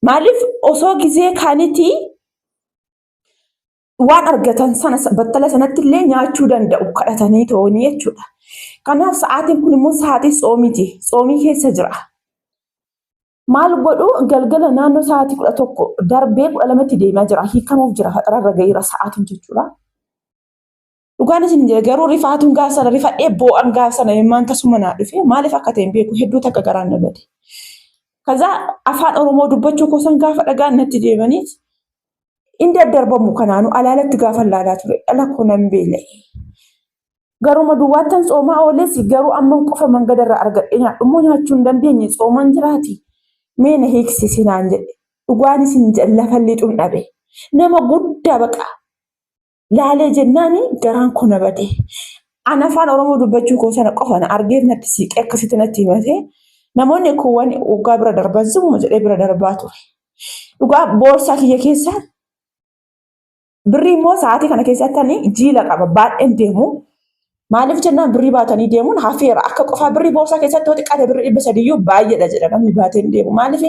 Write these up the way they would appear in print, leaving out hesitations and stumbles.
Maaliif osoo gizee kaanitii waan argatan sana battala sanatti illee nyaachuu danda'u kadhatanii to'anii jechuudha. Kanaaf sa'aatiin kun immoo sa'aatii tsoomiiti. Tsoomii keessa jira. Maal godhu galgala naannoo sa'aatii 11 darbee 12tti deemaa jira. Hiikamuuf jira. Faxararra gaheera sa'aatiin jechuudha. Dhugaan isin jira garuu rifaatuun gaaf sana rifadhee boo'an gaaf sana immaan tasuma naa dhufe maaliif akka ta'e hin beeku hedduu takka garaan na bade. Kaza afaan Oromoo dubbachuu koosan gaafa dhagaan natti deemaniit in daddarbamu kanaanu alaalatti gaafa laalaa ture dhala koo nan beela'e. Garuma duwwaattan tsoomaa ooles garuu amman qofa mangadarra argadhee nyaadhummoo nyaachuu hin dandeenye tsooman jiraati. Mee na hiiksisi naan jedhe. Dhugaan isin jedhe lafa lixuun dhabe. Nama guddaa baqa. Laalee jennaani garaan koo na bade. An afaan Oromoo dubbachuu koo sana qofa na argeef natti siiqee akkasitti natti himate. Namoonni kuuwwan waggaa bira darban zimuma jedhee bira darbaa ture. Dhugaa boorsaa kiyya keessa birrii immoo sa'aatii kana keessatti ani jiila qaba baay'een deemu. Maaliif jennaan birrii baatanii deemuun hafeera. Akka qofaa birrii boorsaa keessatti yoo xiqqaate birrii dhibba sadiyyuu baay'eedha jedha namni baatee hin deemu. Maaliif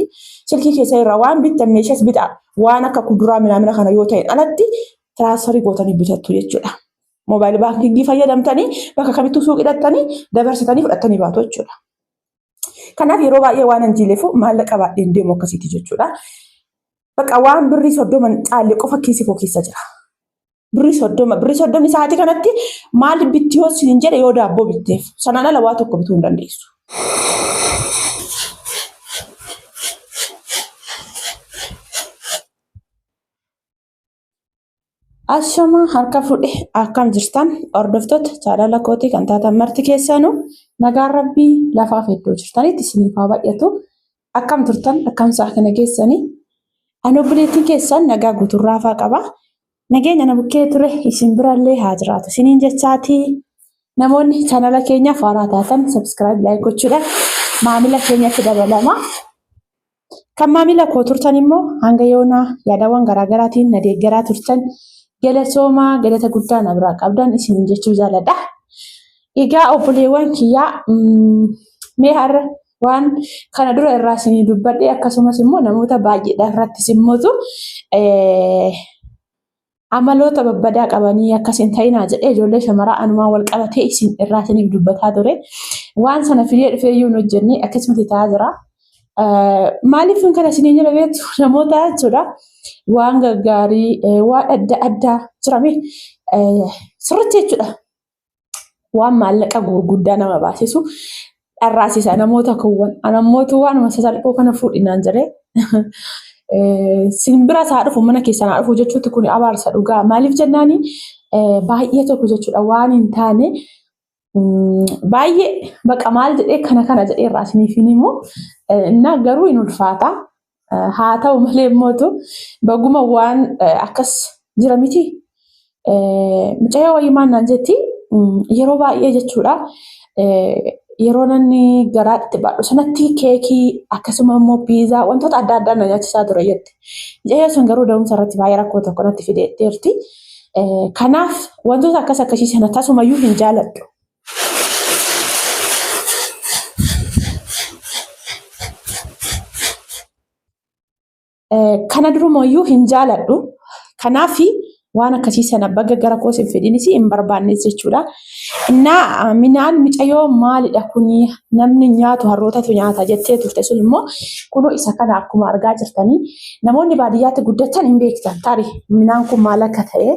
silkii keessa irraa waan bittan meeshaas bitaa waan akka kuduraa minaamina kana yoo ta'e alatti tiraansfarii gootanii bitattu jechuudha. Moobaayil baankingii fayyadamtanii bakka kamittuu suuqii dhaqxanii dabarsitanii fudhattanii baatu jechuudha. Kanaaf yeroo baay'ee waan hin jiileefu maallaqa baadhee hin deemu akkasiiti jechuudha. Bakka waan birrii 30 caalle qofa kiisii koo keessa jira. Birrii 30 birrii soddomni sa'aatii kanatti maal bitti yoo siin jedhe yoo daabboo bitteef sanaan ala waa tokko bituu hin dandeessu. Ashama harka fudhe akkam jirtan hordoftoota jaalala kootii kan taatan marti keessanuu nagaan rabbii lafaaf iddoo jirtanitti isiniif haa baay'atu. Akkam turtan akkam sa'a kana geessanii ani obboleettiin keessan nagaa guutuun raafaa qaba. Nageenya na bukkee ture isin birallee haa jiraatu isiniin jechaatii namoonni chaanala keenyaaf haaraa taatan subscribe like gochuudhaan maamila keenyatti dabalama. Kan maamila koo turtan immoo hanga yoonaa yaadawwan garaagaraatiin na deeggaraa turtan galatoomaa galata guddaa na biraa qabdan isiniin jechuu jaaladha. Egaa obboleewwan kiyyaa mee har'a waan kana dura irraa isinii dubbadhe akkasumas immoo namoota baay'eedha irrattis immootu amaloota babbadaa qabanii akkas hin ta'inaa jedhee ijoollee shamaraa anumaan wal qabatee isin irraa isiniif dubbataa ture. Waan sana fidee dhufee iyyuu hin hojjenne akkasumatti ta'aa jira. Maaliif kana isiniin jedha beektu namoota jechuudha waan gaggaarii waan adda addaa jirame sirriitti jechuudha. Waan maallaqa gurguddaa nama baasisu dharraasisa namoota kuuwwan. Anammootu waanuma sasalphoo kana fuudhinaan jedhee simbira isaa dhufu mana keessan haa dhufu jechuutti kun abaarsa dhugaa. Maaliif jennaani baay'ee tokko jechuudha waan hin taane baay'ee baqa maal jedhee kana kana jedhee irraa isiniif hin himu. Innaa garuu hin ulfaata. Haa ta'u malee immootu baguma waan akkas jira miti. Mucayyoo wayii maal naan jetti yeroo baay'ee jechuudha. Yeroo namni garaa itti baadhu sanatti keekii akkasuma immoo piizaa wantoota adda addaa na nyaachisaa ture jette. Mucayyoo sun garuu da'umsa irratti baay'ee rakkoo tokko natti fideetteerti. Kanaaf wantoota akkas akkasii sana tasumayyuu hin jaaladhu. Kana durumayyuu hin jaaladhu. Kanaaf waan akkasii sana baga gara koos hin fedhinis hin barbaannes jechuudha. Innaa minaan micayyoo maalidha kuni namni nyaatu harrootatu nyaata jettee turte sun immoo kunoo isa kana akkuma argaa jirtanii namoonni baadiyyaatti guddatan hin beektan tarii minaan kun maal akka ta'e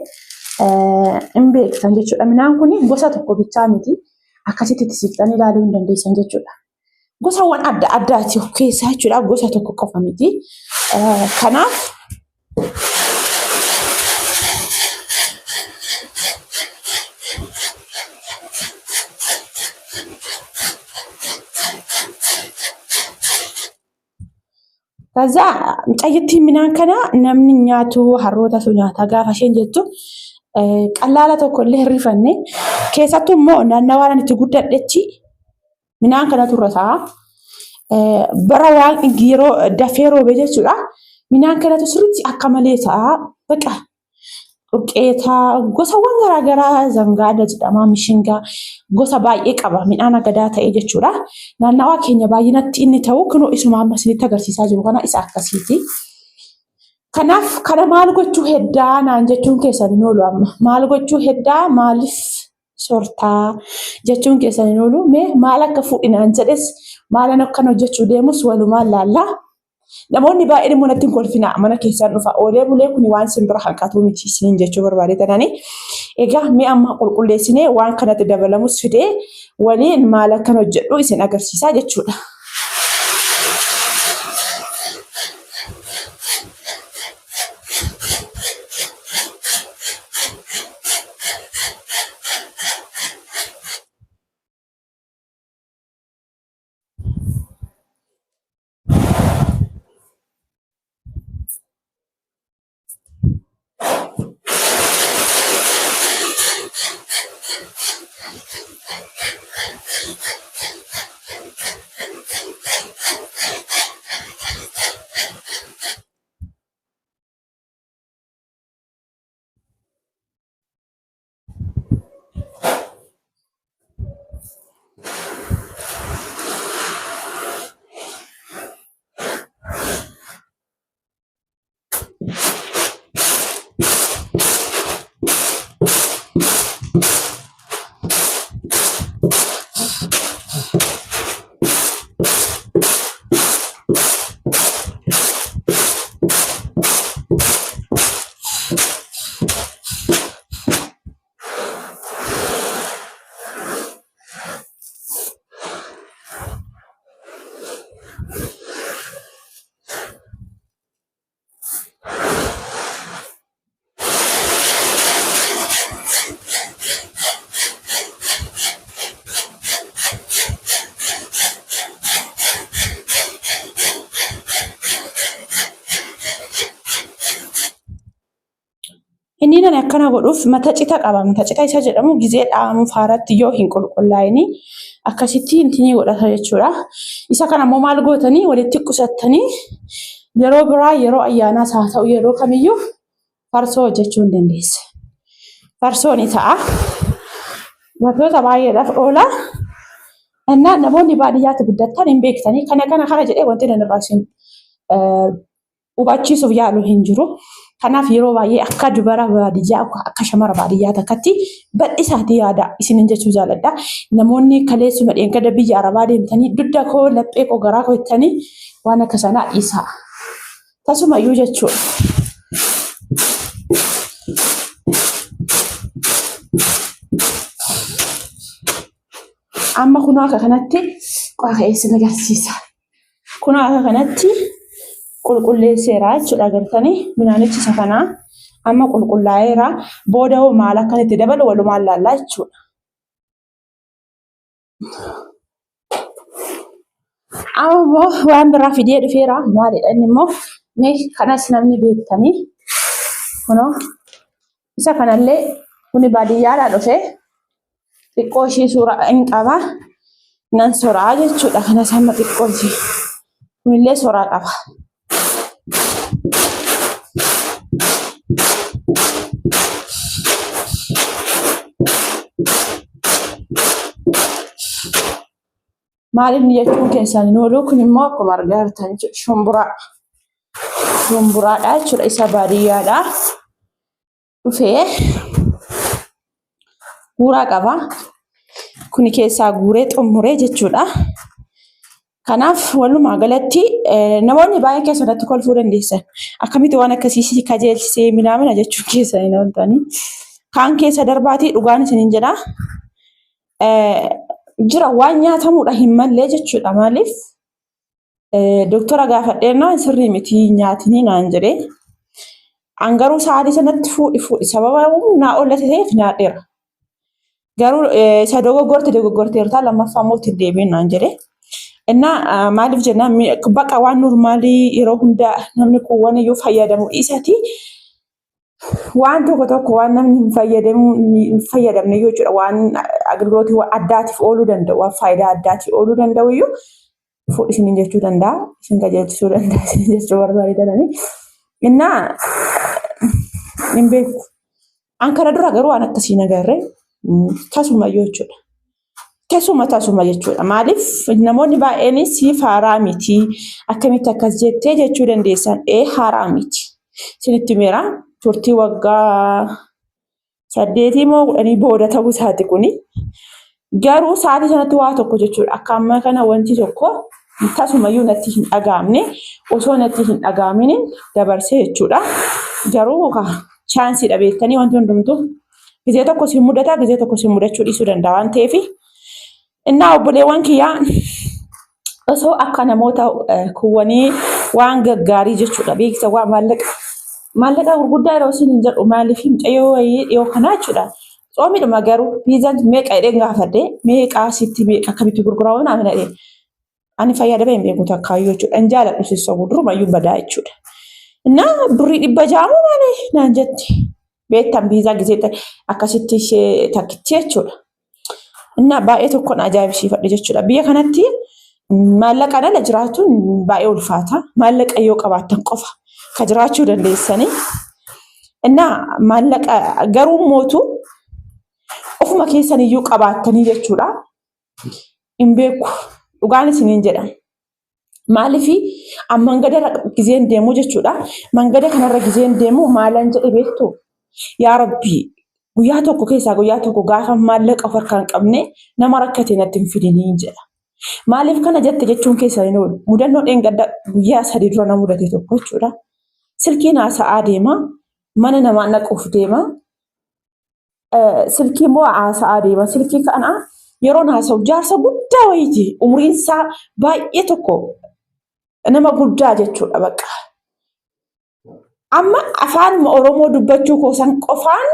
hin beektan jechuudha. Minaan kun gosa tokko bichaa miti akkasitti itti siqxanii ilaaluu hin dandeessan jechuudha. Gosawwan adda addaati of keessaa jechuudha. Gosa tokko qofa miti. Kanaaf Kaza mucayyittiin midhaan kana namni nyaatu harrootatu nyaata gaafa isheen jettu qallaala tokko illee hin rifanne. Keessattuu immoo naannawaan ani itti guddadhetti midhaan kanatu irra ta'a. Bara waan yeroo dafee roobe jechuudha. Midhaan kanatu sirriitti akka malee ta'a. Baqa Dhoqqeetaa gosawwan garaagaraa zangaada jedhama mishingaa gosa baay'ee qaba midhaan agadaa ta'e jechuudha. Naannawaa keenya baay'inatti inni ta'u kunoo isuma amma isinitti agarsiisaa jiru kana isa akkasiiti. Kanaaf kana maal gochuu heddaa naan jechuun keessan hin oolu amma. Maal gochuu heddaa maaliif sortaa jechuun keessan hin oolu. Mee maal akka fuudhi naan jedhes maalan akkan hojjechuu deemus walumaan laallaa. Namoonni baay'een immoo natti hin kolfinaa mana keessaan dhufa oolee bulee kuni waan simbira hanqatuu miti isiniin jechuu barbaade tanani. Egaa mi'a amma qulqulleessinee waan kanatti dabalamus fidee waliin maal akkan hojjedhu isin agarsiisaa jechuudha. Inni nani akkana godhuuf mata cita qaba. Mata cita isa jedhamu gizee dha'amu faaratti yoo hin qulqullaa'ini akkasitti intinii godhata jechuudha. Isa kana immoo maal gootanii walitti qusattanii yeroo biraa yeroo ayyaanaas haa ta'u yeroo kamiyyuu farsoo hojjechuu hin dandeessa. Farsoo ni ta'a. Wantoota baay'eedhaaf oola. Innaa namoonni baadiyyaatti guddattan hin beektanii kana kana kana jedhee wanti nan irraa isin hubachiisuuf yaalu hin jiru. Kanaaf yeroo baay'ee akka dubara baadiyyaa akka shamara baadiyyaa takkatti bal'isaatii yaada isinin jechuu jaaladha. Namoonni kaleessuma dheengadda biyya Arabaa deemtanii dugda koo laphee koo garaa koo jettanii waan akka sanaa dhiisaa. Tasumayyuu jechuudha. Amma kunoo akka kanatti qofa isin agarsiisa. Kunoo akka kanatti qulqulleesseera jechuudha agartanii midhaanichi isa kanaa amma qulqullaa'eera. Booda hoo maal akkan itti dabalu walumaan laallaa jechuudha. Amma immoo waan biraa fidee dhufeera. Maalidha inni immoo mee kanas namni beektanii kunoo isa kanallee kuni baadiyyaadhaa dhufe xiqqoo ishii suuraa hin qaba. Nan soraa jechuudha. Kanas amma xiqqoo ishii kunillee soraa qaba. Maal inni jechuun keessan hin oolu kun immoo akkuma argaa jirtan jechuudha shumburaa. Shumburaadha jechuudha isa baadiyyaadha. Dhufee guuraa qaba. Kuni keessaa guuree xumuree jechuudha. Kanaaf walumaa galatti namoonni baay'een keessan irratti kolfuu dandeessan. Akkamitti waan akkasii si kajeelsisee minaamina jechuun keessan hin ooltanii. Kaan keessa darbaatii dhugaan isiniin jedha. Jira waan nyaatamuudha hin mallee jechuudha. Maaliif doktora gaafadheennaan sirrii miti nyaatinii naan jedhee. An garuu sa'aatii sanatti fuudhi fuudhi sababa naa ollate ta'eef nyaadheera. Garuu isa dogoggorte dogoggorteerta lammaffaa immoo itti deebiin naan jedhe. Innaa maaliif jennaan baqa waan normaalii yeroo hunda namni kuuwwan iyyuu fayyadamu dhiisati waan tokko tokko waan namni hin fayyadamu hin fayyadamne iyyuu jechuudha waan agalgilootii addaatiif ooluu danda'u waan faayidaa addaatiif ooluu danda'u iyyuu fuudhi isiniin jechuu danda'a isin qajeelchisuu danda'a isin jechuu barbaadanii. Innaa hin beeku. An kana dura garuu waan akkasii hin agarre tasumayyuu jechuudha. Tasuma tasuma jechuudha. Maaliif namoonni baay'een siif haaraa miti akkamitti akkas jettee jechuu dandeessan ee haaraa miti. Isinitti himeera. Turtii waggaa 8 moo 10 booda ta'uu isaati kuni. Garuu sa'aatii sanatti waa tokko jechuudha. Akka ammaa kana wanti tokko tasumayyuu natti hin dhaga'amne osoo natti hin dhaga'amin dabarsee jechuudha. Garuu chaansiidha beektanii wanti hundumtuu gizee tokko si mudata gizee tokko si mudachuu dhiisuu danda'a waan ta'eef. Innaa obboleewwan kiyyaa osoo akka namoota kuwwanii waan gaggaarii jechuudha beeksisa waan maallaqa maallaqa gurguddaa yeroo isin hin jedhu maaliif mucayyoo wayii dhiyoo kanaa jechuudha. Tsoomiidhuma garuu piizaan meeqa jedheen gaafadhe meeqaa sitti meeqa akkamitti gurguramu naan jedhe. Ani fayyadamee hin beeku takkaayyuu jechuudha. Hin jaaladhu sissobu durumayyuu badaa jechuudha. Innaa birrii 600 moo maali naan jetti. Beektan piizaa gisee akkasitti ishee takkitti jechuudha. Innaa baay'ee tokkoon ajaa'ibsiifadhe jechuudha. Biyya kanatti maallaqaan ala jiraachuun baay'ee ulfaata. Maallaqa yoo qabaattan qofa ka jiraachuu dandeessanii. Innaa maallaqa garuu mootu ofuma keessan iyyuu qabaattanii jechuudha. Hin beeku. Dhugaan isiniin jedha. Maaliif mangadarra gizeen deemu jechuudha. Mangada kanarra gizeen deemu maalan jedhe beektu? Yaa Rabbi guyyaa tokko keessaa guyyaa tokko gaafa maallaqa of harkaa hin qabne nama rakkate natti hin fidiniin jedha. Maaliif kana jette jechuun keessan hin oolu. Mudannoo dheengadda guyyaa 3 dura na mudate tokko jechuudha. Silkiin haasa'aa deema. Mana namaa naquuf deema. Silkii immoo haasa'aa deema. Silkii kana yeroon haasa'u jaarsa guddaa wayiiti. Umriin isaa baay'ee tokko nama guddaa jechuudha bakka. Amma afaanuma Oromoo dubbachuu koo san qofaan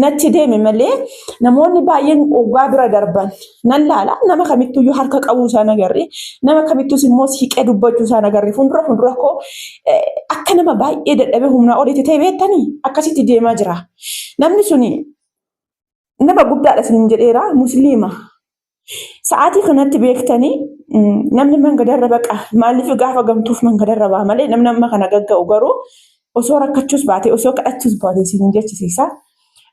natti deeme malee namoonni baay'een oggaa bira darban nan laala. Nama kamittuyyuu harka qabuu isaan agarre. Nama kamittus immoo siiqee dubbachuu isaan agarre. Fuuldura fuuldura koo akka nama baay'ee dadhabee humnaa olitti ta'e beektanii akkasitti deemaa jira. Namni suni nama guddaadha isiniin jedheera musliima. Sa'aatii kanatti beektanii namni mangadarra baqa maaliif gaafa gamtuuf mangadarra ba'a malee namni amma kana gagga'u garuu osoo rakkachuus baate osoo kadhachuus baate isiniin jechisiisa.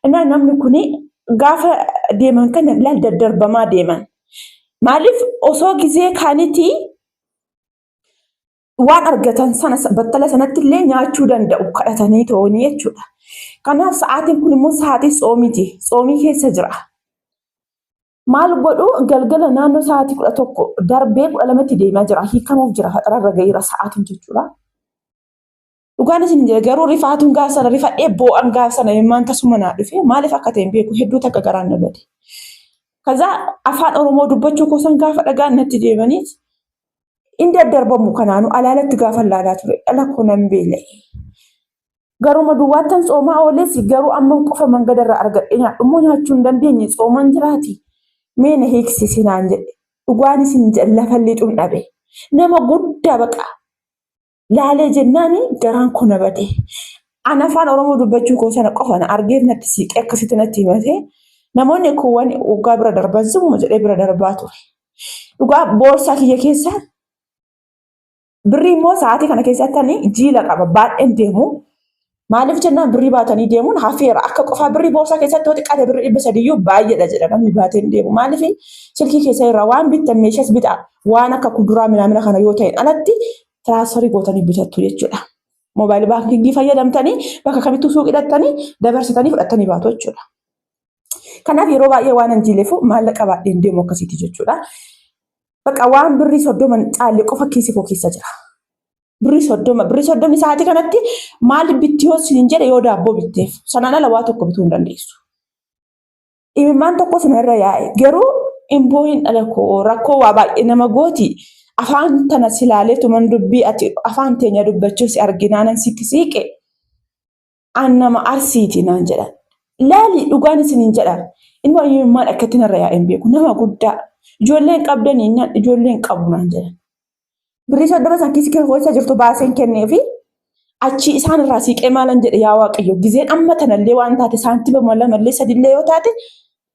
Innaa namni kuni gaafa deeman kana laal daddarbamaa deeman. Maaliif osoo gizee kaanitii waan argatan sana battala sanatti illee nyaachuu danda'u kadhatanii to'anii jechuudha. Kanaaf sa'aatiin kun immoo sa'aatii tsoomiiti. Tsoomii keessa jira. Maal godhu galgala naannoo sa'aatii 11 darbee 12tti deemaa jira. Hiikamuuf jira faxararra gaheera sa'aatiin jechuudha. Dhugaan isin jira garuu rifaatuun gaaf sana rifadhee boo'an gaaf sana immaan tasuma naa dhufe maaliif akka ta'e hin beeku hedduu takka garaan na bade. Kazaa afaan Oromoo dubbachuu koosan gaafa dhagaan natti deemaniit in daddarbamu kanaanu alaalatti gaafa laalaa ture dhala koo nan beela'e. Garuma duwwaattan tsoomaa ooles garuu amman qofa mangadarra argadhee nyaadhummoo nyaachuu hin dandeenye tsooman jiraati. Mee na hiiksisi naan jedhe. Dhugaan isin jedha lafa lixuun dhabe. Nama guddaa baqa. Laalee jennaani garaan koo na bade. An afaan Oromoo dubbachuu koo sana qofa na argeef natti siiqee akkasitti natti himate. Namoonni kuuwwan waggaa bira darban zimuma jedhee bira darbaa ture. Dhugaa boorsaa kiyya keessa birrii immoo sa'aatii kana keessatti ani jiila qaba baay'een deemu. Maaliif jennaan birrii baatanii deemuun hafeera. Akka qofaa birrii boorsaa keessatti yoo xiqqaate birrii 300 iyyuu baay'eedha jedha namni baatee hin deemu. Maaliif silkii keessa irraa waan bittan meeshaas bitaa waan akka kuduraa minaamina kana yoo ta'e alatti tiraansfarii gootanii bitattu jechuudha. Moobaayil baankingii fayyadamtanii bakka kamittuu suuqii dhaqxanii dabarsitanii fudhattanii baatu jechuudha. Kanaaf yeroo baay'ee waan hin jiileefu maallaqa baadhee hin deemu akkasiiti jechuudha. Bakka waan birrii 30 caalle qofa kiisii koo keessa jira. Birrii 30 birrii soddomni sa'aatii kanatti maal bitti yoo siin jedhe yoo daabboo bitteef sanaan ala waa tokko bituu hin dandeessu. Imimmaan tokko sinarra yaa'e garuu hin boohin dhala koo rakkoo waa baay'ee nama gooti afaan tana silaaleetuman dubbii ati afaan teenya dubbachuu si arginaanan sitti siiqe an nama arsiiti naan jedha. Laali dhugaan isiniin jedha. Inni imimmaan akkatti narra yaa'e hin beeku nama guddaa ijoolleen qabdanii ijoolleen qabu naan jedha. Birrii 30 san kiisii kee keessa jirtu baaseen kenneefi achi isaan irraa siiqee maalan jedhe yaa Waaqayyo gizeen amma tanallee waan taate saantima lamallee sadillee yoo taate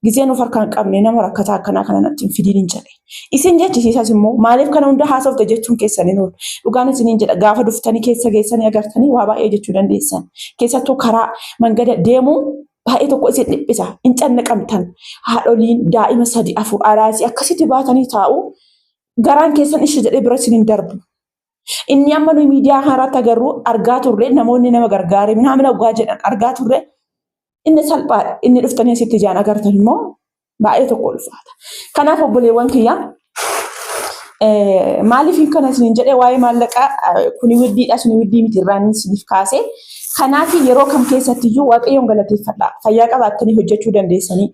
gizeen of harkaa hin qabne nama rakkataa akkanaa kana natti hin fidiin hin jedhe. Isin jechisiisas immoo maaliif kana hunda haasofte jechuun keessan hin oolu. Dhugaan isiniin jedha gaafa duftanii keessa geessanii agartanii waa baay'ee jechuu dandeessan. Keessattuu karaa mangada deemuu baay'ee tokko isin dhiphisa. Hin cannaqamtan. Haadholiin daa'ima sadi afur araasii akkasitti baatanii taa'u. Garaan keessan ishi jedhee bira isin hin darbu. Inni amma nuyi miidiyaa kanarratti agarru argaa turre namoonni nama gargaare minaamin hoggaa jedhan argaa turre inni salphaadha. Inni dhuftanii asitti ijaan agartan immoo baay'ee tokko ulfaata. Kanaaf obboleewwan kiyya maaliif kana isiniin jedhee waa'ee maallaqaa kuni widdiidha suni widdii miti irraan isiniif kaase. Kanaaf yeroo kam keessattiyyuu Waaqayyoon galateeffadha. Fayyaa qabaattanii hojjechuu dandeessanii.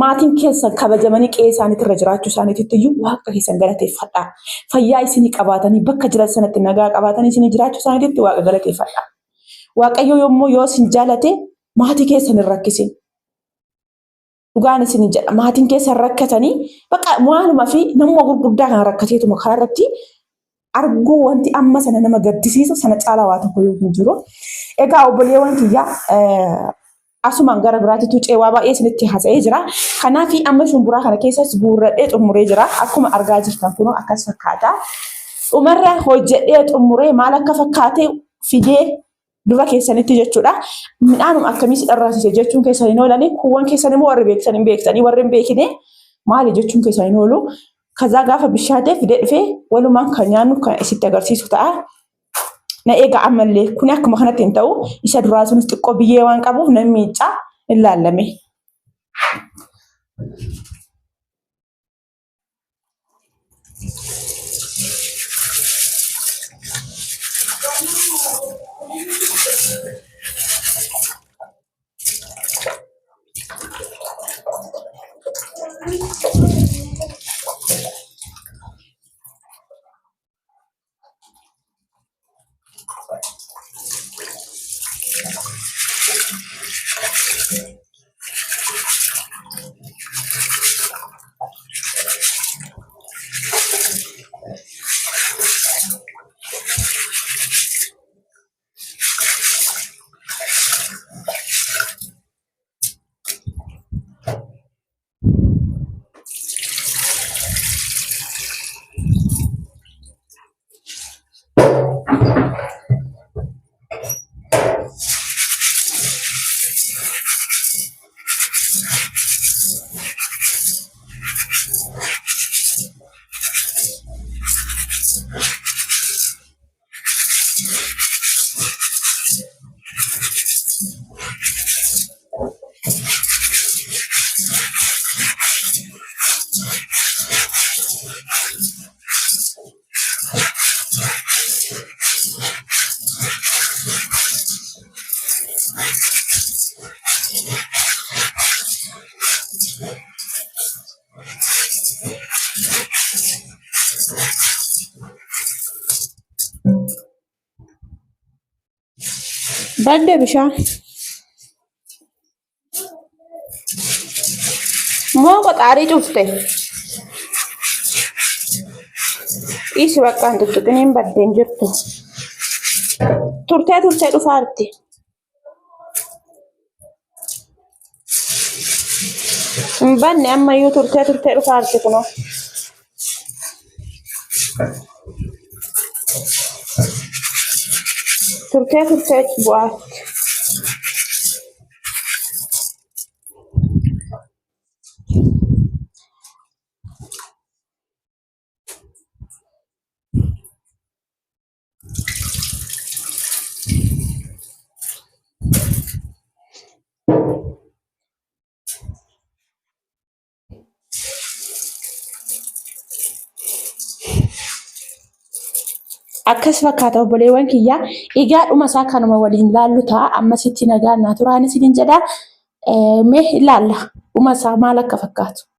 Maatiin keessan kabajamanii qe'ee isaaniitti irra jiraachuu isaaniititti iyyuu Waaqa keessan galateeffadha. Fayyaa isinii qabaatanii bakka jiran sanatti nagaa qabaatanii isinii jiraachuu isaaniititti Waaqa galateeffadha. Waaqayyo yommuu yoo isin jaalate maatii keessan hin rakkisin. Dhugaan isin jedha maatiin keessan rakkatanii bakka waanuma fi namuma gurguddaa kana rakkateetuma karaa irratti arguu wanti amma sana nama gaddisiisu sana caalaa waa tokko yoo hin jiru. Egaa obboleewwan kiyya asumaan gara biraatti tucee waa baay'ee isinitti haasa'ee jira. Kanaaf amma shumburaa kana keessas guurradhee xumuree jira. Akkuma argaa jirtan kunoo akkas fakkaata. Dhumarra hojjedhee xumuree maal akka fakkaate fidee dura keessanitti jechuudha. Midhaanuma akkamii si dharraasise jechuun keessan hin oolani. Kuuwwan keessan immoo warri beektan hin beektanii warri hin beekne maali jechuun keessan hin oolu. Kazaa gaafa bishaatee fidee dhufee walumaan kan nyaannu kan isitti agarsiisu ta'a. Na eegaa ammallee kun akkuma kanatti hin ta'u isa duraa sunis xiqqoo biyyee waan qabuuf nan miicaa hin laallame. Badde bishaan. Moo qoxaarii cufte? Dhiisi bakka hin tuttuqiniin baddeen jirtu. Turtee turtee dhufaarti. Hin banne ammayyuu turtee turtee dhufaarti kunoo. Turtee turtee bu'aatti. Akkas fakkaata obboleewwan kiyya. Egaa dhuma isaa kanuma waliin laallu ta'a. Ammasitti nagaan naa turaan isiniin jedha. Mee ilaalla dhuma isaa maal akka fakkaatu.